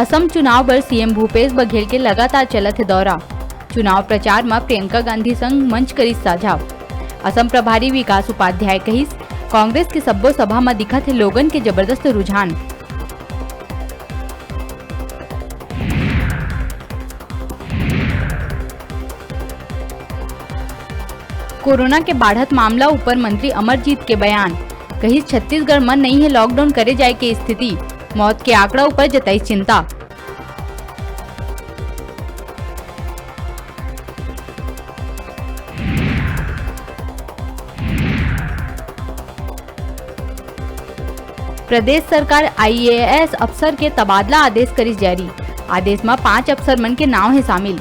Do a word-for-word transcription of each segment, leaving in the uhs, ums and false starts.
असम चुनाव बर सीएम भूपेश बघेल के लगातार चलत हे दौरा। चुनाव प्रचार म प्रियंका गांधी संग मंच करिस साझा। असम प्रभारी विकास उपाध्याय कहिस, कांग्रेस के सब्बो सभा म दिखत हे लोगन के जबरदस्त रुझान। कोरोना के बाढ़त मामला ऊपर मंत्री अमरजीत के बयान, कहिस छत्तीसगढ़ म नइ हे लॉकडाउन करे जाए के स्थिति, मौत के आंकड़ा ऊपर जताइस चिंता। प्रदेश सरकार आईएएस अफसर के तबादला आदेश करिस जारी। आदेश म पांच अफसर मन के नांव हे शामिल।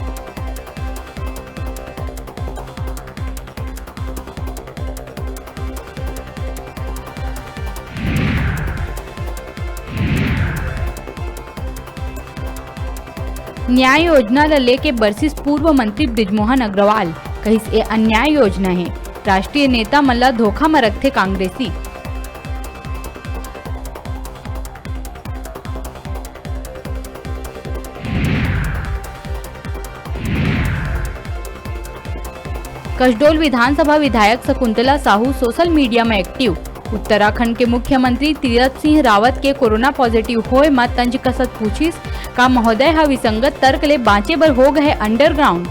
न्याय योजना ल लेके बरसिस पूर्व मंत्री बृजमोहन अग्रवाल, कहिस, ए अन्याय योजना हे, राष्ट्रीय नेता मन ल धोखा म रखथे कांग्रेसी। कसडोल विधानसभा विधायक शकुंतला साहू सोशल मीडिया म एक्टिव। उत्तराखंड के मुख्यमंत्री तीरथ सिंह रावत के कोरोना पॉजिटिव होए म तंज कसत पूछिस, का महोदय ह विसंगत तर्क ले बांचे बर हो गए अंडरग्राउंड?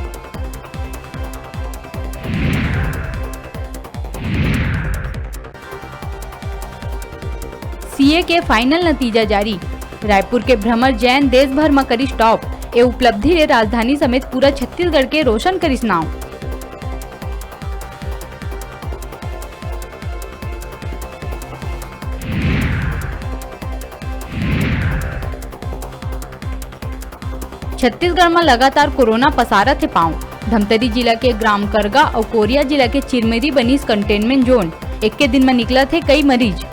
सीए के फाइनल नतीजा जारी। रायपुर के भ्रमर जैन देश भर म करिस टॉप। ए उपलब्धि ले राजधानी समेत पूरा छत्तीसगढ़ के रोशन करिस नांव। छत्तीसगढ़ म लगातार कोरोना पसारत हे पांव। धमतरी जिला के ग्राम करगा अउ कोरिया जिला के चिरमिरी बनिस कंटेनमेंट जोन। एके दिन म निकलत हे कई मरीज।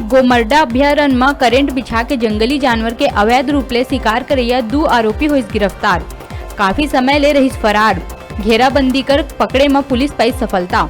गोमरडा अभयारण्य म करंट बिछा के जंगली जानवर के अवैध रूप ले शिकार करइया दू आरोपी होइस गिरफ्तार। काफी समय ले रहिस फरार। घेराबंदी कर पकड़े म पुलिस पाइस सफलता।